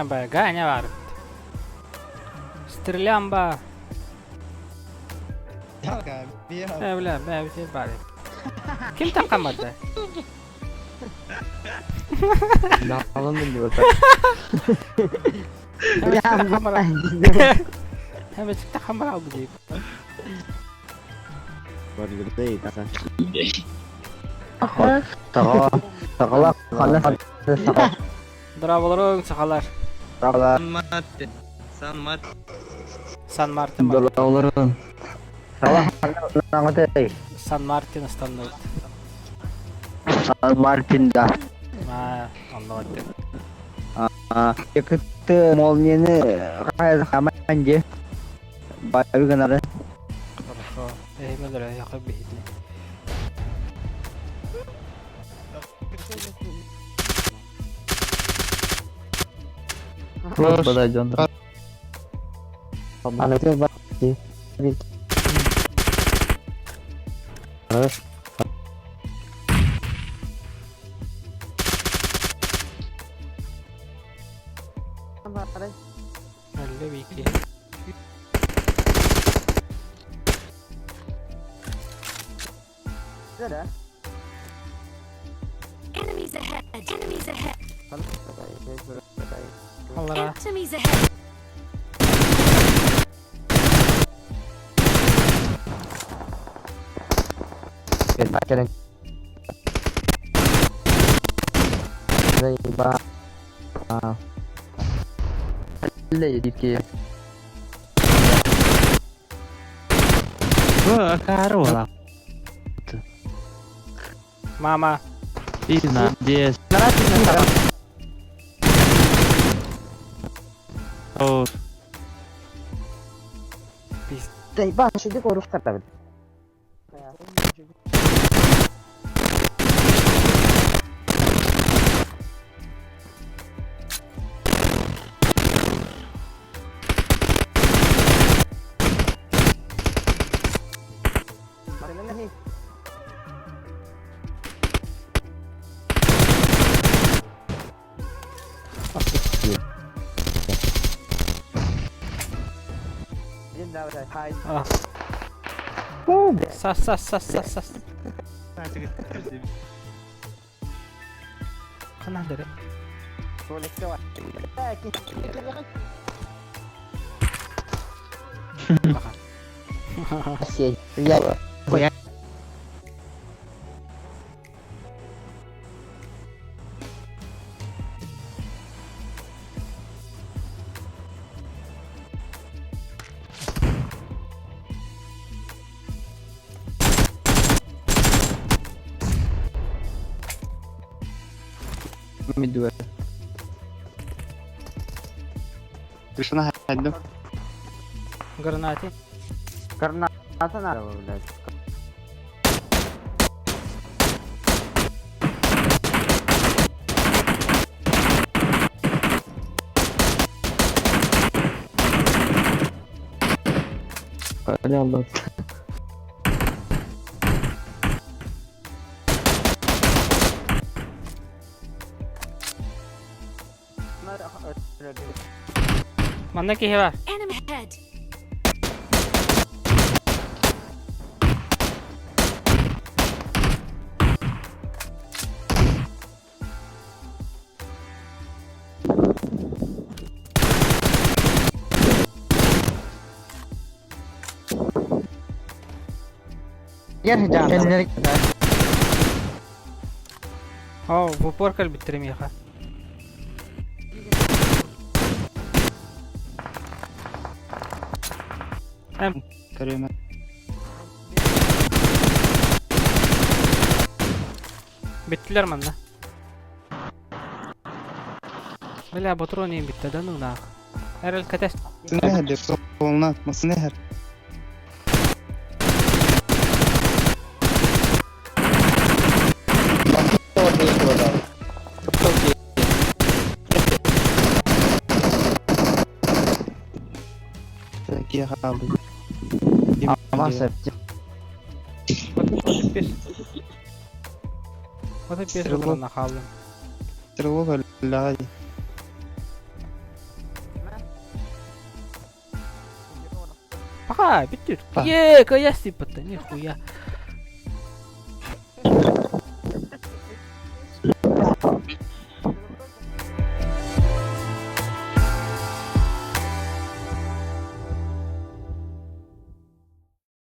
Э, Ганя бар. Стрелямба. Э, бля, бля, бля, бар. Ким таккан барда? Дорооболоруҥ, сахалар. Сан Мартин. Сан Мартин. Сан Мартин бар. Сан Мартин ыстанныбыт. Сан Мартин да. Аа, онно баттым. Якытты молнияны хаман же. Бары гынары. Хорошо. Эһимелер яхы биһитни. Әлле бики. Enemies ahead! Enemies ahead! Аллара. Enemies ahead! Мама. Пиздец. А. Сас, сас, сас, сас, сас. Ханан дere. Гранаты. Манна киһи бар. Enemy ahead! О, в упор кэлбиттэр миэхэ. Эм, Биттилэр манна. Бля, ботуруон иин битте да нунаах. Эрэл кэтэс. 35. 35 ботуруонна хааллым. Пока, бүттүт. Е, кыайа сиппыт, нихуя.